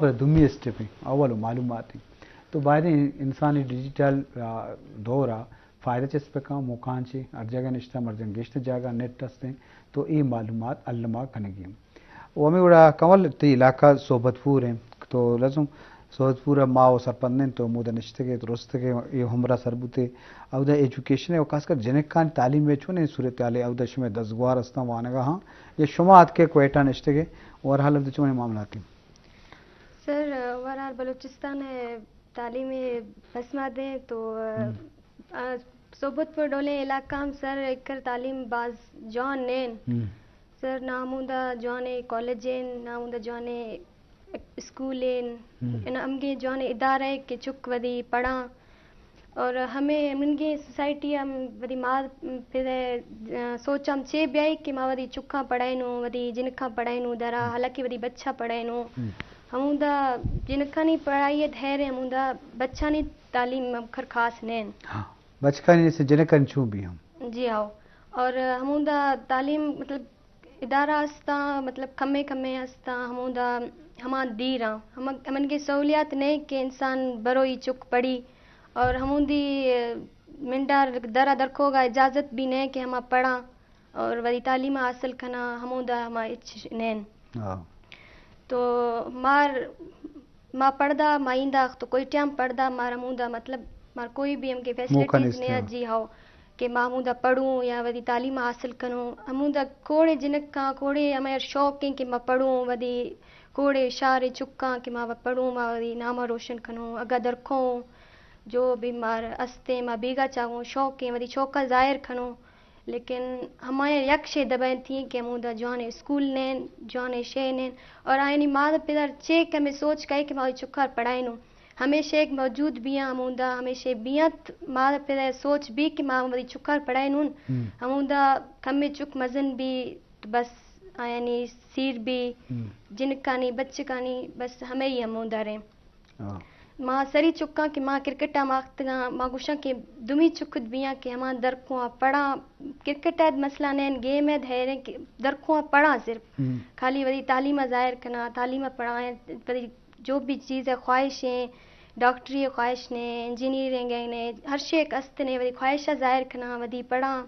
دومی اسٹیپ ہیں، اول و معلومات ہیں۔ تو باید انسانی ڈیجیٹل، آ، دور آ فائدہ چست بکن، مکان چی ہر جگہ نشتہ، مرجن گیشتر جگہ نیٹ ہستیں، تو اے معلومات الما کنگی ہیں۔ و ہمیں وڑا کمل تی علاقہ صحبت پور ہیں، تو لازم صحبت پور ما و سرپندن تو مودا نشتگے، درستگے، اے ہمرا سر بوتے، اودا ایجوکیشن ہے، و خاص کر جنکان تعلیم میں چون صورتحال ہے، اودا شما دزگوار استان وانگا ہاں، یا شما آتکے کوئٹہ نشتگے، و ہر حال اودا چون معاملات ہیں؟ سر، اوورآل بلوچستان ء تعلیم ء پسماں دیں تو، ء، ہم۔ ء، صحبت پور ڈولیں علاقہ ہم سر اکر تعلیم باز جوان نین۔ ہم۔ سر، نہ ہموندا جوانیں کالج ایں، نہ ہموندا جوانیں اسکول ایں، ہم۔ نہ ہمگیں جوانیں ادارہ ایں کہ چک ودی پڑھاں۔ اور ہمے منگیں سوسائٹی ہم ودی مات پت ء، ء، سوچ ہم چے بیائی کہ ما ودی چکاں پڑھائینوں، ودی جنکاں پڑھائینوں درا، ہم۔ حالانکہ ودی بچاں پڑھائینوں۔ ہم۔ ہموندا جنکانی پڑھائی ء دھیر ہموندا بچانی تعلیم ہم کر خاص نین۔ ہاں، بچکانی سے جنکانی چون بھی ہم۔ جی ہاؤ۔ اور ہموندا تعلیم مطلب ادارہ استاں، مطلب کمے کمے استاں، ہموندا ہما دیراں، ہما، ہمنگے سہولیات نئے کہ انسان بروئی چک پڑھی اور ہموندی، ء، منڈار درا درکوگا اجازت بھی نئے کہ ہما پڑھاں اور وتی تعلیم حاصل کناں، ہموندا ہما ہچ نین۔ ہاں۔ تو مار ما پڑدا، ما ایندا تو کوئی ٹائم پڑدا، مار ہموندا مطلب مار کوئی بھی ہم کہ موقع فیسلٹیز نیست، نیا ہاں۔ جی ہاؤ، کہ ما ہموندا پڑھوں یا وتی تعلیم حاصل کنوں۔ ہموندا کوڑے جنکاں، کوڑے ہمے شوق ہیں کہ ما پڑھوں، وتی کوڑے شارے چکاں کہ ما پڑھوں، ما وتی نام روشن کنوں۔ اگا درکھوں جو بھی مار استیں، ما بیگا چاگوں، شوق ہیں وتی شوقا ظاہر کنوں۔ لیکن ہمایا یک شے دبینتی کہ ہمودا جوانیں اسکول نین، جوانیں شے نین، اور آیانی مات پدر چے کمے سوچ کئے کہ ما وتی چکار پڑھائینوں۔ ہمے شے موجود بیاں ہمودا، ہمے شے بیاں، مات پدر سوچ بی کہ ما وتی چکار پڑھائینوں۔ ہم۔ ہمودا کمے چک مزن بی تو بس آیانی سیر بی، ہم۔ جنکانی، بچکانی، بس ہمے ہی ہمودا رہیں۔ ہاں۔ ما سری چکاں کہ ما کرکٹ ء ماختگاں، ما گوشاں کہ دومی چکت بیاں کہ ہما درکواں پڑھاں، کرکٹ ء مسئلہ نین، گیم ء ہیریں کہ درکواں پڑھاں صرف۔ ہم۔ خالی وتی تعلیم ء ظاہر کناں، تعلیم ء پڑھائیں، وتی جو بھی چیز ء خواہش ہیں، ڈاکٹری ء خواہش نے، انجینئرنگ ء نے، ہر شے یک است نے، وتی خواہش ء ظاہر کناں، وتی پڑھاں۔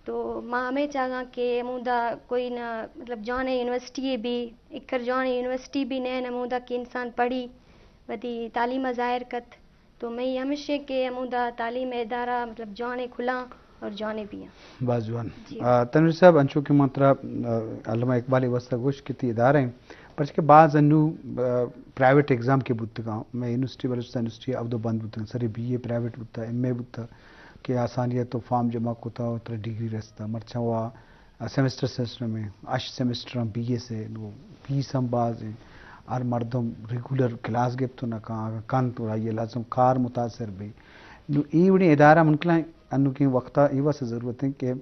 تو ما ہمے چاگاں کہ ہمودا کوئی نہ، مطلب، جوانیں یونیورسٹی بی، اکر جوانیں یونیورسٹی بی نین ہمودا کہ انسان پڑھی، وتی تعلیم ء ظاہر کت۔ تو مئی ہمش کہ ہمودا تعلیم ء ادارہ، مطلب، جوانیں کھلاں اور جوانیں بیاں۔ باز جوان۔ جی۔ آ، تنویر صاحب، انچو کہ من ترا، آ، علامہ اقبال ء واسطہ گوشت کہ تی ادارہ ہیں، پرچہ کہ باز انو، آ، پرائیویٹ ایگزام کے بوتگاں، میں یونیورسٹی، بلوچستان یونیورسٹی اب دو بند بوتگاں، سرے بی اے پرائیویٹ بوتا، ایم اے بوتا، کہ آسانی ء تو فارم جمع کتا و ترا ڈگری رستا۔ مرچاں وا سیمسٹر سسٹم ء، ہشت سیمسٹر ہم بی ایس ء، نو فیس ہم باز ہیں۔ ہر مردم ریگولر کلاس گپت نہ کن، اگاں کن تو آئی ء لازم کار متاثر بی۔ نو اے وڑیں ادارہ من کلاں انوگیں وقتا اے واسطہ ضرورت ہیں کہ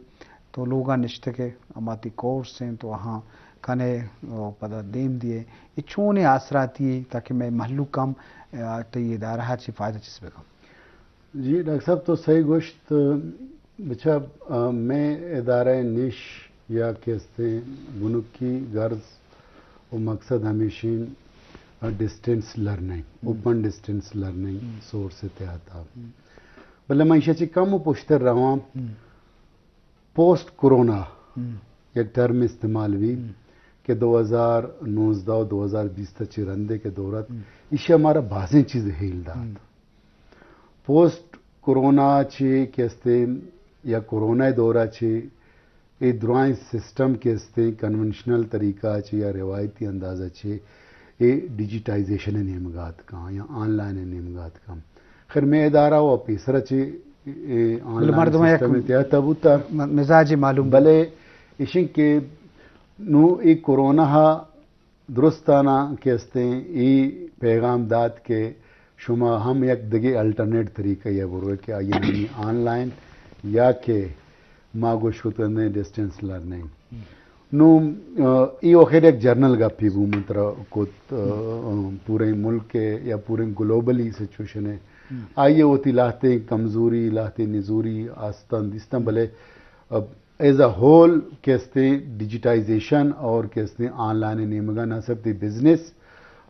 تو لوگا نشتگ ئے، ہما تی کورس ہیں تو آہاں کنے و پدا دیم دیے۔ اے چونیں آسراتی ہے تاکہ مئے مہلوک ہم، آ، تئی ادارہ چی فائدہ چست بکن؟ جی ڈاکٹر صاحب، تو صحیح گوشت۔ بچا، آ، مئے ادارہ نش یا کہ استیں بنکی غرض و مقصد ہمیشین، آ، ڈسٹینس لرننگ، ہم۔ اوپن ڈسٹینس لرننگ ہم۔ سورس تحت آ۔ ہم۔ بلے من ایشا چی کم و پشتر رواں۔ ہم۔ پوسٹ کرونا ہم۔ یک ٹرم استعمال بی ہم۔ کہ دو ہزار نوزدہ و دو ہزار بیست چی رندے کہ دورت ہم۔ ایشی ہمارا بازیں چیز ہیل دات۔ ہم۔ پوسٹ کرونا چی کہ استیں یا کرونا دورا چی اے درائیں سسٹم کہ استیں کنونشنل طریقہ چی یا روایتی اندازہ چی اے ڈیجیٹائزیشن نیمگات کاں یا آن لائن نیمگات کاں۔ خیر، مئے ادارہ و پیسرا چی اے آن بلے لائن مردم یک سسٹم تحت بوتا۔ م-، مزاج معلوم۔ بلے ایشیں کہ نو اے کرونا ہا درستانا کہ استیں اے پیغام دات کہ شما ہم یک دگہ الٹرنیٹ طریقہ یا بروئے کہ آئی نامی آن لائن یا کہ ما گوش کت کندیں ڈسٹینس لرننگ۔ نو، آ، ای آخر یک جنرل گپی بو من ترا کت، آ، آ، پوریں ملک ء یا پوریں گلوبلی سچویشن ء۔ ہم۔ آئی ء وتی لہتیں کمزوری، لہتیں نزوری آستان دیستاں، بلے، آ، ایز اے ہول کہ استیں ڈیجیٹائزیشن اور کہ استیں آن لائن نیمگا نہ صرف تی بزنس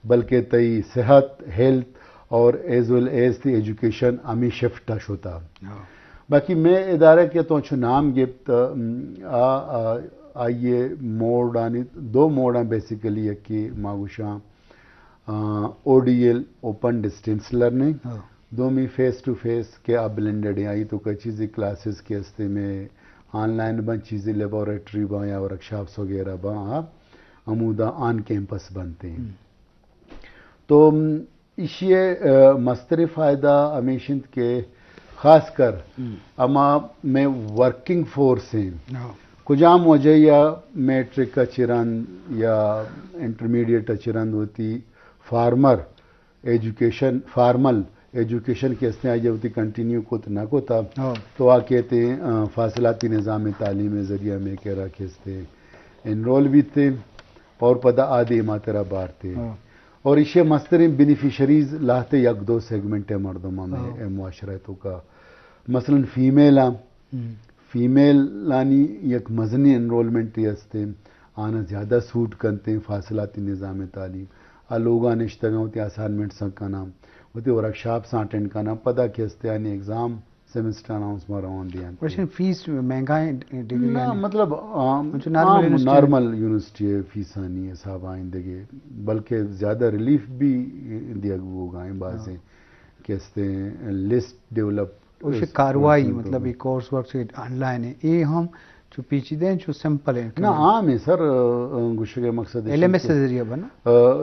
بلکہ تئی صحت، ہیلتھ اور ایز ویل ایز تئی ایجوکیشن ہمیں شفٹ ءَ شتا۔ باقی میں ادارہ کہ تو چو نام گپت، آئیے موڈانی دو موڈاں بیسیکلی، یکی ما گوشاں O D L, open distance learning, دومی فیس ٹو فیس کہ آ بلینڈڈ ہیں، آئی توکا چیزی کلاسز کہ استے میں آن لائن بن، چیزی لیبوریٹری بن یا ورکشاپس وغیرہ بن، آ ہمودا آن کیمپس بنتے ہیں۔ تو ایشی مستریں فائدہ ہمیش انت کہ خاص کر ہما میں ورکنگ فورس ہیں، کجام وجہ یا میٹرک چرند یا انٹرمیڈیٹ چرند ہوتی فارمر ایجوکیشن، فارمل ایجوکیشن کہ استے آئی وتی کنٹینیو کت نہ کتا، تو آ کہتے ہیں فاصلاتی نظام تعلیم ذریعہ میں کہہ رہا کہ استے انرول بیتے اور پدا آ دیما ترا بارتے۔ اور ایشی مستریں بینیفیشریز لہتے یک دو سیگمنٹ مردم ہمیں معاشرہ توکا، مثلاً فیمیل، فیمیلانی یک مزنیں انرولمنٹ ہستے، آنا زیادہ سوٹ کنتے فاصلاتی نظام تعلیم۔ آ لوگا نشتگاں وتی اسائنمنٹس کناں، وتی ورکشاپس اٹینڈ کناں، پدا کہ استے آنی ایگزام سیمسٹر اناؤنس ما روان دیاں۔ وشن فیس مہنگا ہیں ڈگری؟ نہ، مطلب عام، انچو نارمل عام یونیورسٹی؟ نارمل یونیورسٹی فیسانی حساب آئیں دگے، بلکہ زیادہ ریلیف بھی دیگ بوگائیں بازیں کہ استے لسٹ ڈیولپ۔ کاروائی مطلب یہ کورس ورک سے آن لائن ہے، یہ ہم چو پیچیدہ ہیں، چو سمپل ہیں؟ نہ، عام ہے سر، گوشگے مقصد ایل ایم ایس ذریعہ بنا؟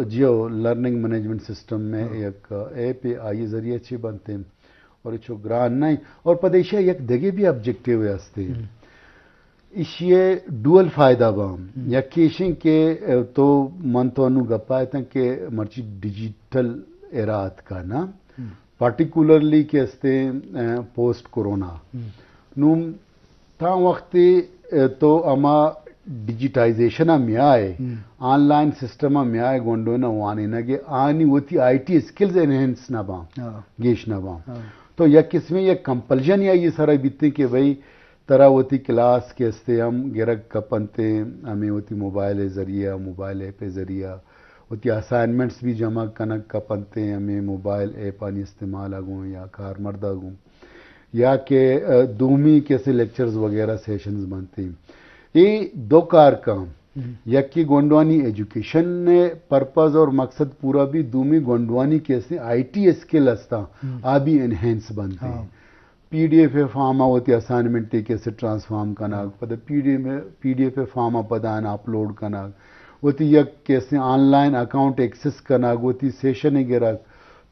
جیو، لرننگ مینجمنٹ سسٹم میں ایک ایپ ہے، آئی ذریعہ چی بنتے ہیں اور چو گران نہیں۔ اور پدیشہ یک دگے بھی آبجیکٹیو ہستے ہیں۔ ایشی ء ڈوئل فائدہ باں۔ یکے ایشیں کہ، ء، تو من تو انو گپا اتاں کہ مرچی ڈیجیٹل ایرا اتکا نا، پرٹیکولرلی کہ استے، ء، پوسٹ کورونا۔ نوں تاں وقتی، ء، تو اما ڈیجیٹائزیشن ء میائے، آن لائن سسٹم ء میائے گونڈونا وانینگے، آنی وتی آئی ٹی اسکلز انہینس نہ باں، گیش نہ باں۔ تو یک قسمے یک کمپلژن یا یہ سرا بیتے کہ بھئی، ترا وتی کلاس کہ استے ہم گرگ کپنتے، ہمیں وتی موبائل ذریعہ، موبائل ایپ ذریعہ وتی اسائنمنٹس بھی جمع کنگ کپنتے، ہمیں موبائل ایپ آنی استعمال آ گوں یا کارمرد آ گوں، یا کہ، ء، دومی کہ اسے لیکچرز وغیرہ سیشنز بنتے۔ اے دو کار کام، یکی گونڈوانی ایجوکیشن نے پرپز اور مقصد پورا بھی، دومی گونڈوانی کہ اسے آئی ٹی اسکل ہستاں، آ بھی انہینس بنتے۔ پی ڈی ایف فارم ء وتی اسائنمنٹ تے کیسے ٹرانسفارم کنگ، پدا P D F, P D F form ء پدا آن اپلوڈ کنگ، وتی یک کیسے آن لائن اکاؤنٹ ایکسس کنگ، وتی سیشن گرگ،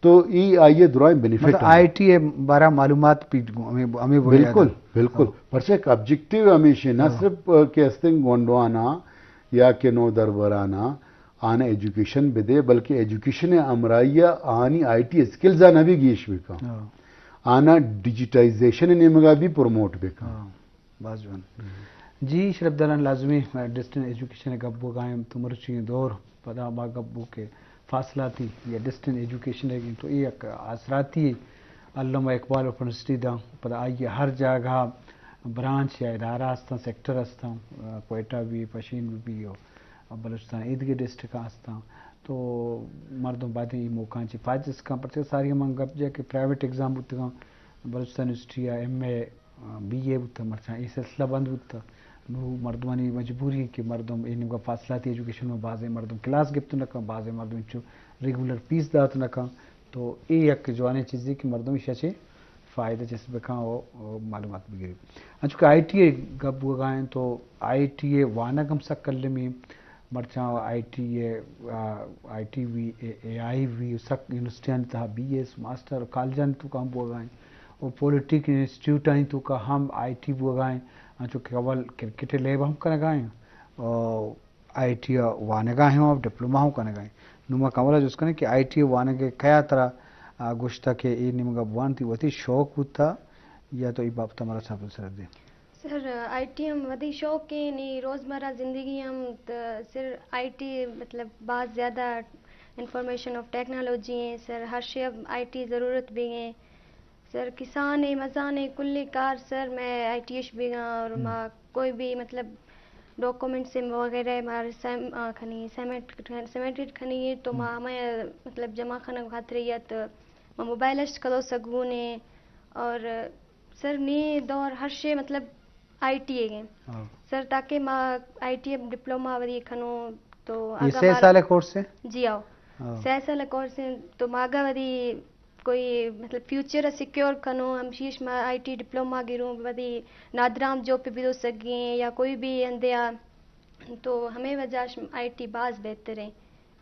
تو ای آئی درائیں بینیفٹ مطلب آئی ٹی ء بارہ معلومات پیٹ گوں، ہمیں، ہمیں بنیاد بالکل، بالکل۔ پرچہ ایک آبجیکٹیو ہمیش ہے، نہ صرف، ء، کہ استنگ گونڈوانا یا کہ نو دربرانا آنا ایجوکیشن بدے، بلکہ ایجوکیشن ہمراہی آنی آئی ٹی اسکلز آنا بھی گیش بکن۔ آنا ڈیجیٹائزیشن نیمگا بھی پروموٹ بکن۔ باز جوان۔ جی شرف دلان، لازمی ڈسٹنس ایجوکیشن گپ بوگائیں تو مرچی دور پدا با گپ بو کہ فاصلاتی یا ڈسٹنس ایجوکیشن ہے تو یہ ایک آسراتی علامہ اقبال یونیورسٹی دا، پدا آئی ہر جاگہ برانچ یا ادارہ ہستاں، سیکٹر ہستاں، کوئٹہ بھی، پشین بھی، بلوچستان ایدگہ ڈسٹرکٹ ہستاں، تو مردم باید ایں موقعاں چی فائدہ چست کن، پرچہ ساری من گپ جا کہ پرائیویٹ ایگزام بوتگاں، بلوچستان یونیورسٹی ء ایم اے، بی اے بوتا، مرچاں اے سلسلہ بند بوتا۔ نو مردمانی مجبوری کہ مردم اے نیمگا فاصلاتی ایجوکیشن میں بازیں مردم کلاس گپت نہ کن، بازیں مردم چو ریگولر فیس دات نہ کن۔ تو اے یک جوانیں چیزے کہ مردم ایشا چے فائدہ چست بکن و، و معلومات بگیری۔ انچو کہ آئی ٹی اے گپ بوگائیں تو آئی ٹی اے وانگ ہم سک کلمی، مرچاں I T A, a, I T V, اے، اے آئی وی سک یونیورسٹیانی تہا بی ایس ماسٹر کالجانی تو کام بوگائیں و پولیٹیک انسٹیٹیوٹ آئیں تو کا ہم آئی ٹی بوگائیں، انچو کہ اول کرکٹ لیب ہم کنگائیں و آئی ٹی ء وانگا ہیں و ڈپلوما ہوں کنگا ہیں۔ نوں ما کمال ء جست کنیں کہ آئی ٹی ء وانگ ء کیا ترا، آ، گوشتا کہ اے نیمگا بوان تی وتی شوق بوتا یا تو اے بابت ء مارا ساپل سر دے؟ سر، آئی ٹی ہم ودی شوق ہے، نی روزمرہ زندگی ہم تو سر آئی ٹی مطلب بہت زیادہ انفارمیشن آف ٹیکنالوجی ہیں سر، ہر شے اب آئی ٹی ضرورت بھی ہیں۔ سر، کسان ء مزان ء کلی کار سر، مئے آئی ٹی اش بیگاں اور ما کوئی بھی مطلب ڈاکومنٹس وغیرہ مارا سیم-، آ، کھنی سیمٹ-، سیمٹڈ کھنی تو ما ہمیں مطلب جمع کھنگ خاطر یا تو ما موبائل اش کلو سگونے اور سر نی دور ہر شے مطلب آئی ٹی اے گئے۔ ہاں۔ سر تاکہ ما آئی ٹی اے ڈپلوما وری کھنو تو یہ اگا سے مارا سال کورس ہے؟ جی آؤ۔ ہاں۔ سے سال کورس ہے تو ماگا وری کوئی مطلب فیوچر سیکیور کنو، ہمشیش ما آئی ٹی ڈپلوما گروں، ودی نادرام جو پہ بدو سگیں یا کوئی بھی اندیا، تو ہمیں وجہ ش آئی ٹی باز بہتر ہے۔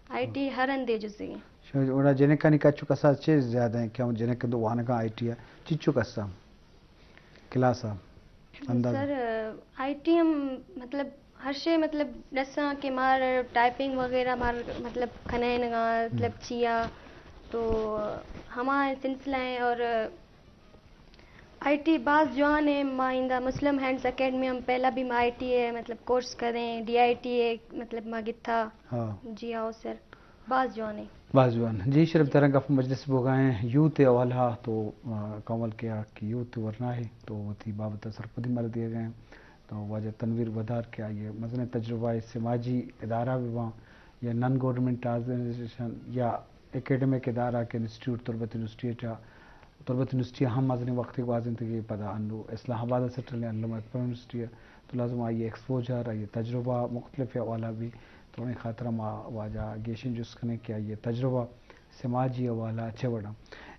آئی ٹی ہر اندے جزگیں۔ شو-، اوڑا جنکانی کچو کسا چیز زیادہ ہیں کہ ہم جنک دو وانگا آئی ٹی ہے، چچو کسا کلاس ہے؟ اندازہ۔ سر، آئی ٹی ہم مطلب ہر شے مطلب ڈساں کہ مار ٹائپنگ وغیرہ مار مطلب کھنینگا مطلب چیا تو ہما سلسلہ ہیں اور آئی ٹی باز جوان ہے۔ ما ایندا مسلم ہینڈز اکیڈمی ہم پہلا بھی ما آئی ٹی ہے مطلب کورس کریں، ڈی آئی ٹی ہے مطلب ما گتھا۔ ہاں۔ جی آؤ سر، باز جوان ہے۔ باز جوان۔ جی شرف ترا گپ مجلس بوگائیں یوتھ حوالہ تو، آ، کمل کیا کہ یوتھ ورنا ہے تو وتی بابت سرپدی مر دیے گئے۔ تو واجہ تنویر ودار کہ آئی ء مزنیں تجربہ ء سماجی ادارہ بہ باں یا نان گورنمنٹ آرگنائزیشن یا اکیڈمک ادارہ کہ انسٹیٹیوٹ تربت یونیورسٹی ء چا، تربت یونیورسٹی ء ہم مزنیں وقتے گوازینتگ ء پدا انو اسلام آباد ء سیٹل ایں علامہ اقبال یونیورسٹی ء، تو لازم آئی ء ایکسپوجر، آئی ء تجربہ مختلف حوالہ بھی تو ہمیں خاطر ما واجہ گیشیں جست کنیں کہ آئی ء تجربہ سماجی حوالہ چہ وڑا۔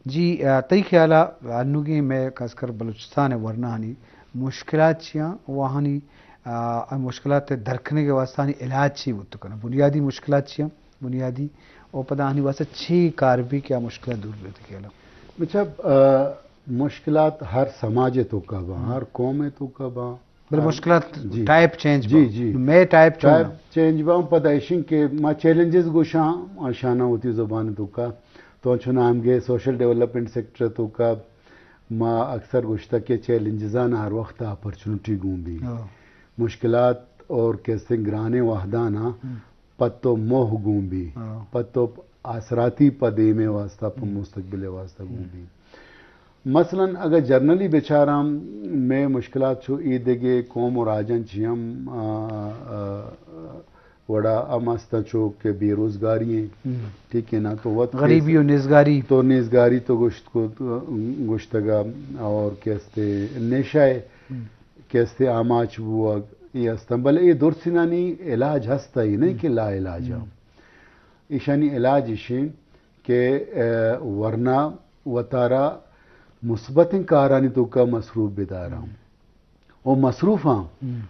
جی، آ، تئی خیال ء انوگیں مئے خاص کر بلوچستان ء ورناہانی مشکلات چیاں و آہانی، آ، مشکلات ء در کنگ ء واستہ آہانی علاج چی بوت کناں؟ بنیادی مشکلات چیاں؟ بنیادی و پدا آہانی واستہ چی کار بی کہ آ مشکلات دور بیت خیال ء؟ بچا، آ، مشکلات ہر سماج ء توکا باں، ہر قوم ء توکا باں، بلے مشکلات جی۔ ٹائپ چینج جی، باں۔ جی۔ مئے ٹائپ چون ٹائپ چینج باں، پدا ایشن کہ ما چیلنجز گوشاں، آشانا وتی زبان توکا۔ تو چون ہم گے سوشل ڈیولپمنٹ سیکٹر توکا ما اکثر گوشتا کہ چیلنجزان ہر وقت اپرچونٹی گون بی۔ ہاں۔ مشکلات اور کیسے گرانے وحدانا ہم۔ پتو موہ گون بی۔ ہاں۔ پتو آسراتی پہ دیمے واسطہ، پہ مستقبل واسطہ گون بی۔ مثلاً اگہ جرنلی بچاراں، مئے مشکلات چو اے دگہ قوم و راجاں چی ہم، آ، آ، وڑا ہم استاں چو کہ بے روزگاری ہیں، ٹھیک ہے نا، تو وت غریبی و نیزگاری۔ تو نیزگاری تو گوشت کو، گوشتگا اور کہ استے نشہ ہے، کہ استے آماچ بوگ، یہ استاں، بلے یہ درسینانی علاج ہستا ہی نہیں کہ لا علاج ہے۔ ایشانی علاج ایشیں کہ، اے، ورنا وتارا مثبتیں کارانی توکا مصروف بداراں۔ او مصروف آں،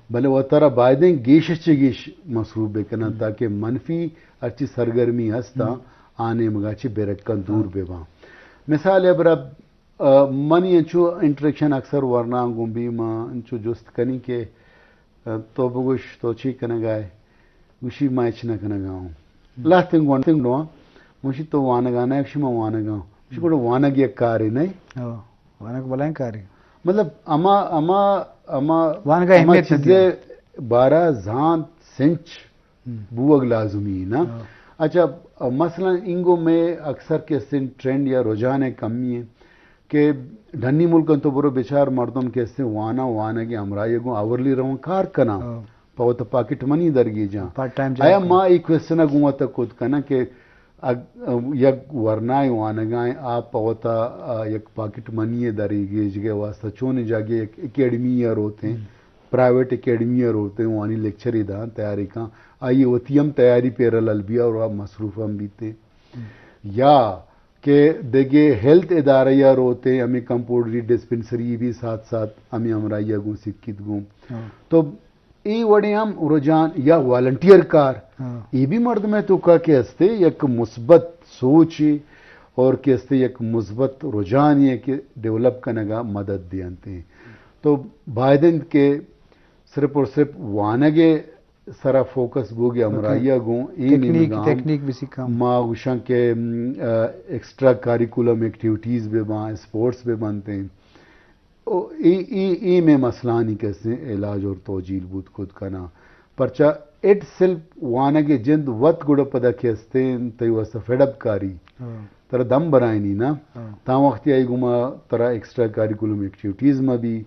بلے وتارا بایدیں گیش چہ گیش مصروف بکناں تاکہ منفی ہرچی سرگرمی ہستاں، آ نیمگا چہ برکاں دور بباں۔ مثال ابرا، آ، منی انچو انٹریکشن اکثر ورناں گوں بی، ما انچو جست کنی کہ تو بگوش، تو چی کنگا ئے؟ گوشی، ما ہچ نہ کنگا اوں۔ لہتیں گونڈواں، گوشی، تو وانگا نہ ئے؟ گوشی، ما وانگا اوں۔ گوشی، گڑا وانگ یک کارے نہ ئے؟ ہو، وانگ بلائیں کارے۔ مطلب، ہما، ہما، ہما، وانگا ہما اہمیت نہ چیزے دیو۔ بارا زانت سنچ بوگ لازمی نا۔ ہاں۔ اچھا، مثلاً انگو میں اکثر کہ استیں ٹرینڈ یا رجحان کمی ہے کہ ڈنی ملکاں تو برو بچار مردم کہ استیں وانا، وانگی ہمراہی گوں آورلی روان کار کنا۔ ہاں۔ پہ وت پاکٹ منی درگیجاں۔ پارٹ ٹائم جاب آیا کنا۔ ما ای کوسچن گوں وت کت کنا کہ اگ-، یک ورنائے وانگائیں آپ پہ وت، آ، یک پاکٹ منی درگیجگے واسطہ چون جاگے یک اکیڈمی یا روتیں۔ پرائیویٹ اکیڈمی ء روتیں، وانی لیکچر ء داں، تیاری کاں، آئی وتی ہم تیاری پیرالل بیا اور مصروف ہم بیتیں۔ یا کہ دگہ ہیلتھ ادارہ یا روتیں، ہمیں کمپاؤنڈری ڈسپنسری بھی ساتھ ساتھ ہمیں ہمراہی گوں سکیت گوں۔ تو اے وڑیں ہم رجحان یا والنٹیئر کار، اے بھی مردم توکا کہ ہستے یک مثبت سوچ اور کہ ہستے یک مثبت رجحان یہ کہ ڈیولپ کنگا مدد دیانتے۔ تو باید انت کہ صرف اور صرف وانگ ء سرا فوکس بوگ ء ہمراہی ء گوں اے تکنیک، نیمگاں تکنیک بھی سیکھاں۔ ما گوشاں کہ، م، ا، ایکسٹرا کریکولم ایکٹیویٹیز بہ باں، اسپورٹس بہ بنت ہیں۔ او اے، اے، اے میں مسئلہ نہیں کسے علاج اور توجیل بود کت کنا۔ پرچا اٹ سیلف وانگ ء جند وت گڑا پدا کہ ہستیں تئی واسطہ فیڈ اپ کاری۔ ترا دم برائنی نا۔ تاں وقتی آئی گما ترا ایکسٹرا کریکولم ایکٹیویٹیز ما بھی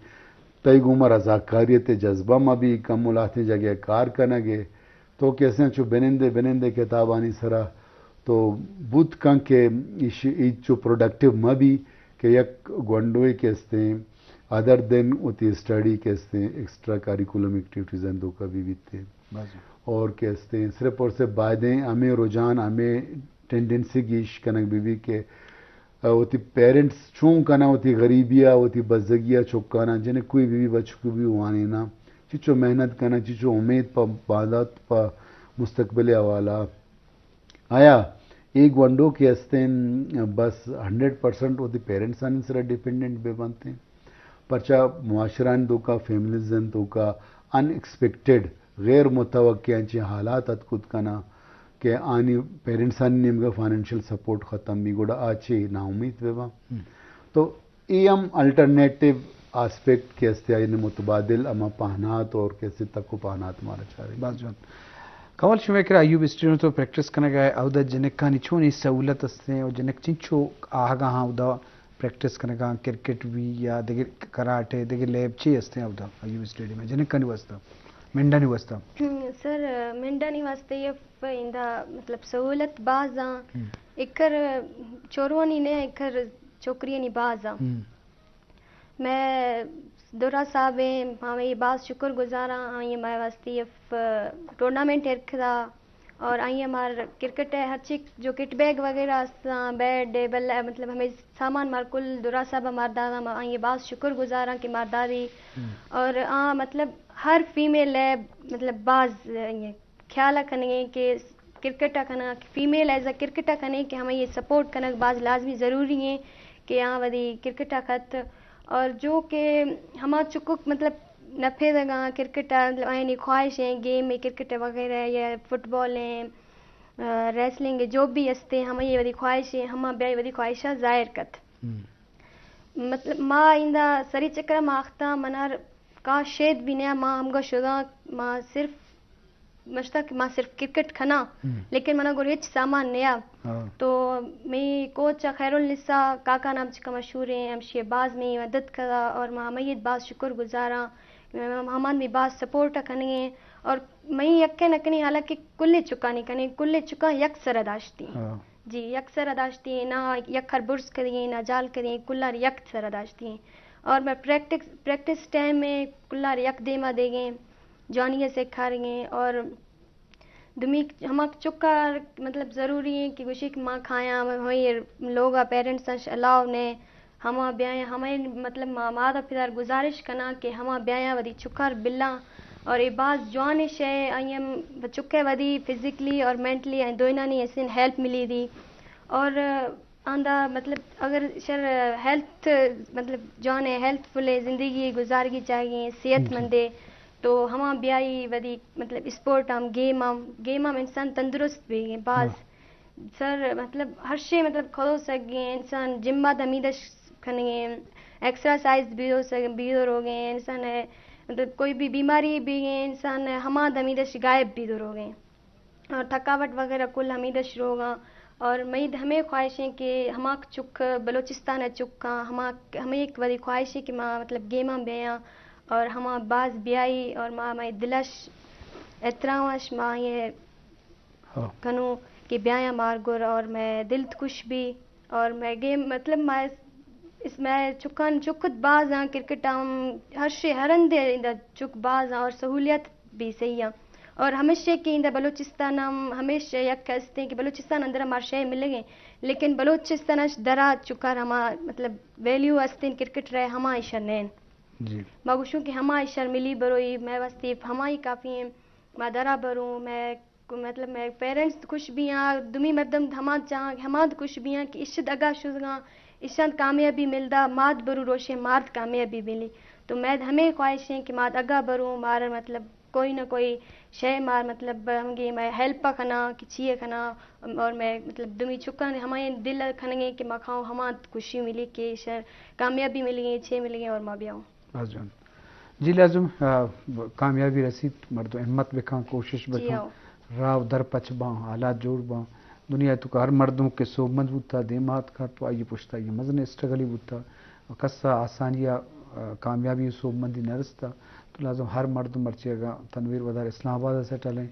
تئی گوما رضاکاریت ءِ جذبہ مہ بی، کم و لہتیں جاگہ ءَ کار کنگ ءَ، تو کہ استیں چو بنندے بنندے کتابانی سرا، تو بوت کن کہ ایش، ای چو پروڈکٹیو مہ بی کہ یک گونڈوے کہ استیں ادر دین وتی اسٹڈی کہ استیں ایکسٹرا کریکولم ایکٹیویٹیز ءِ توکا بہ بیت۔ بازو۔ اور کہ استیں صرف اور صرف بایدیں ہمے رجحان، ہمے ٹینڈنسی گیش کنگ بہ بی کہ وتی پیرنٹس چون کناں وتی غریبی ءَ، وتی بزگی ءَ چکاناں، جنکوی بہ بی بچکوی بہ بی وانیناں، چچو محنت کناں، چچو امیت پہ باندات، پہ مستقبل ءِ حوالہ۔ آیا اے گونڈو کہ استیں بس ہنڈریڈ پرسنٹ وتی پیرنٹسانی سرا ڈیپینڈنٹ بہ بنتیں؟ پرچا معاشرہ ءِ توکا، فیملیز ءِ توکا ان ایکسپیکٹڈ، غیر متوقع انچیں حالات اتک کت کناں کہ آنی پیرنٹسانی نیمگا فائنینشل سپورٹ ختم بی، گڑا آ چے ناامیت بہ باں؟ ہم۔ تو اے ہم الٹرنیٹیو آسپیکٹ کہ استے، آئی متبادل ہما پہنات اور کہ استے تک و پہنات مارا چارے۔ باز جوان۔ کمال، شمئے کرا ایوب اسٹیڈیم تو پریکٹس کنگا ئے، اودا جنکانی چونیں سہولت استیں اور جنک چنچو آہگا ہاں اودا پریکٹس کنگا، کرکٹ بی یا دگہ کراٹے، دگہ لیب چی استیں اودا ایوب اسٹیڈیم ءَ جنکانی واسطہ، منڈانی واسطہ؟ ہم، سر، منڈانی واسطہ یہ ف-، ایندا مطلب سہولت باز آں۔ ہم۔ اکر چوروانی نے، اکر چوکریانی باز آں۔ ہم۔ مئے درا صاحب ایں، ما آئی باز شکر گزاراں، آئی مئے واسطے ف-، ٹورنامنٹ ایر کتا اور آئی مار کرکٹ ءِ ہرچی جو کٹ بیگ وغیرہ استاں، بیڈ، ٹیبل، مطلب ہمے سامان مار کل درا صاحب مار دادا، ما آئی باز شکر گزاراں کہ مار دادی۔ ہم۔ اور آ مطلب ہر فیمیل ءِ مطلب باز یہ خیال ءَ کنگیں کہ کرکٹ ءَ کناں، فیمیل ایز اے کرکٹ ءَ کنیں کہ ہمے یہ سپورٹ کنگ باز لازمی ضروری ایں کہ آ وتی کرکٹ ءَ کت۔ اور جو کہ ہما چکک مطلب نپیدگاں کرکٹ ءَ، مطلب آیانی خواہش ایں گیم ایں، کرکٹ وغیرہ یا فٹ بال ایں، آ، ریسلنگ ایں، جو بھی استیں، ہمے یہ وتی خواہش ایں، ہما بیائی وتی خواہشاں ظاہر کت۔ ہم۔ مطلب ما ایندا سری چکر ما اختاں، منار کا شید بھی نیا، ما ہمگا شداں، ما صرف مشتا کہ ما صرف کرکٹ کھنا، ہم۔ لیکن منا گور ہچ سامان نیا۔ ہاں۔ تو می کوچ خیر النساء کاکا نام چکا مشہور ہیں، ہمشی باز می مدد کرا اور ما ہمید باز شکر گزاراں۔ ہمان می باز سپورٹ کنگیں اور می یکے نہ کنی، حالانکہ کلے چکانی کنی، کلے چکاں یک سر داشتی۔ ہاں۔ جی، یک سر داشتی، نہ یک ہر برز کریے، نہ جال کریے، کلار یک سر داشتی۔ اور میں پریکٹس، پریکٹس ٹائم میں کلار یک دیما دیگیں، جوانی ءَ سکھارگیں اور دومی ہما چکا مطلب ضروری ہیں کہ گوشی کہ ما کھایاں، ہمیں لوگا پیرنٹس اش الاؤ نے، ہما بیائیں، ہمیں مطلب ما مادا پدار گزارش کناں کہ ہما بیایاں ودی چکار بلاں اور اے باز جوان شے، آئی ہم چکے ودی فزیکلی اور مینٹلی آئی دوئینانی اسن ہیلپ ملی دی اور آندا مطلب اگر شر ہیلتھ مطلب جوان ہے، ہیلتھ فل ہے، زندگی گزارگی چاہیے، صحت مند ہے، تو ہما بیائی ودی مطلب اسپورٹ ہم، گیم ہم، گیم ہم انسان تندرست بھی ہیں باز۔ سر مطلب ہر شے مطلب کھلو سگے، انسان جم باد ہمیدش کنگے، ایکسرسائز بیدو سگ-، بیدو روگے، انسان ہے مطلب کوئی بھی بیماری بھی ہے، انسان ہے ہما ہمیدش غائب بیدو روگے۔ اور تھکاوٹ وغیرہ کل ہمیدش روگاں۔ اور مئی ہمیں خواہش ہیں کہ ہما چک بلوچستان ء چکاں، ہما ہمیں ایک وری خواہش ہے کہ ما مطلب گیماں بیاں اور ہما باز بیائی اور ما ہمیں دلش احترام اش ما یہ ہاں۔ کنوں کہ بیایاں مارگر اور میں دل خوش بھی اور میں گیم مطلب میں اس میں چکان چکت باز آں کرکٹ ہم ہر شے ہر اندے اندا چک باز آں اور سہولیات بھی صحیح آں۔ اور ہمیشہ کہ اندا بلوچستان ہم ہمیشہ یک ہستیں کہ بلوچستان اندر ہمار شے ملگیں، لیکن بلوچستان اش درا چکار ہما مطلب ویلیو ہستیں کرکٹ رہے ہما ایشر نین۔ جی۔ ما گوشوں کہ ہما ایشر ملی بروئی میں واسطے ہمائی کافی ہیں۔ ما درا بروں، میں مطلب میں پیرنٹس خوش بیاں، دومی مردم ہما چاہاں ہما خوش بیاں کہ اشد اگا شدگاں، اشان کامیابی ملدا، ماد برو روشے مارد کامیابی ملی۔ تو میں ہمیں خواہش ہیں کہ ماد اگا برو مار مطلب کوئی نہ کوئی شے مار مطلب ہمگے میں ہیلپ کنا کہ چیے کنا اور میں مطلب دومی چکان ہمیں دل کھنگے کہ ما کھاؤں ہما خوشی ملی کہ شر کامیابی ملی گئی، چے ملی گئی اور ما بیاؤں۔ باز جوان۔ جی لازم، آ، کامیابی رسیت، مردم ہمت بکن، کوشش جی بکن، ہو۔ راہ و در پچ باں، حالات جوڑ باں۔ دنیا تو کہ ہر مردم کہ سوبمند بوتا، دیما اتکا تو آئی پشتا یہ مزن اسٹرگلی بوتا۔ کسا آسانی آ کامیابی و سوبمندی نہ رستا۔ تو لازم ہر مردم، مرچی اگاں تنویر ودار اسلام آباد ءَ سیٹل ہیں،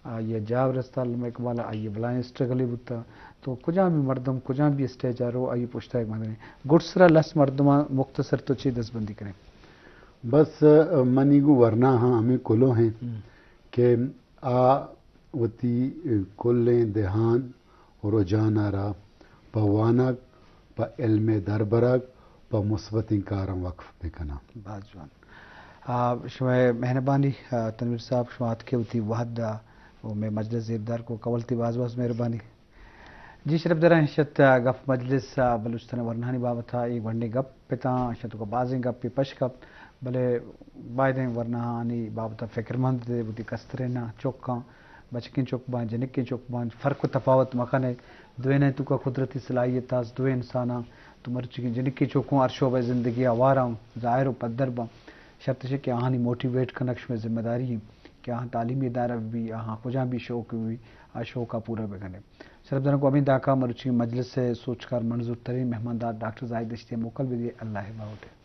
آئی ءَ جاب رستا، علامہ اقبال ءَ، آئی ءَ بلاہیں اسٹرگلے بوتا، تو کجام بھی مردم کجام بھی اسٹیج ءَ رو، آئی ءِ پشت ءَ یک مردمے۔ گڈسرا لس مردماں مختصر تو چے دزبندی کریں؟ بس، آ، منی گوں ورنا ہاں ہمیں کلو ہیں ہم۔ کہ آ وتی کلیں دھیان و رجحان ءَ را پہ وانگ، پہ علم ءِ دربرگ، پہ مثبتیں کاراں وقف بکناں۔ باز جوان۔ آ، شمئے مہربانی، آ، تنویر صاحب، شما اتکے وتی وہد ءَ و مئے مجلس زیبدار کو، کول تی باز باز مہربانی۔ جی شرپداراں، شت گپ مجلس ءَ بلوچستان ءِ ورناہانی بابت ءَ اے گونڈیں گپ اتاں، شت کہ بازیں گپے پش کپت، بلے بائدیں ورناہانی بابت ءَ فکرمند دے وتی کستریناں، چکاں، بچکیں چک باں، جنکیں چک باں، فرق و تفاوت مکن ئے۔ دوئیناں توکا قدرتی صلاحیت است، دوئیں انساناں، تو مرچیگیں جنکیں چکوں ہر شعبہ زندگی ءَ ہوار آں، ظاہر و پدر باں۔ شرط اش کہ آہانی موٹیویٹ کنگ شمئے ذمہ داری انت کہ آہاں تعلیمی ادارہ بہ بی، آہاں کجام بھی شوق بہ بی، آ شوق ءَ پورا بکن ئے۔ شرپداراں، گوں ہمے داکا مروچی مجلس ءِ سوچکار منظور ترین مہماندار ڈاکٹر زاہد دشتی ءَ موکل بدئے۔ اللہ ءِ باہوٹ ئے۔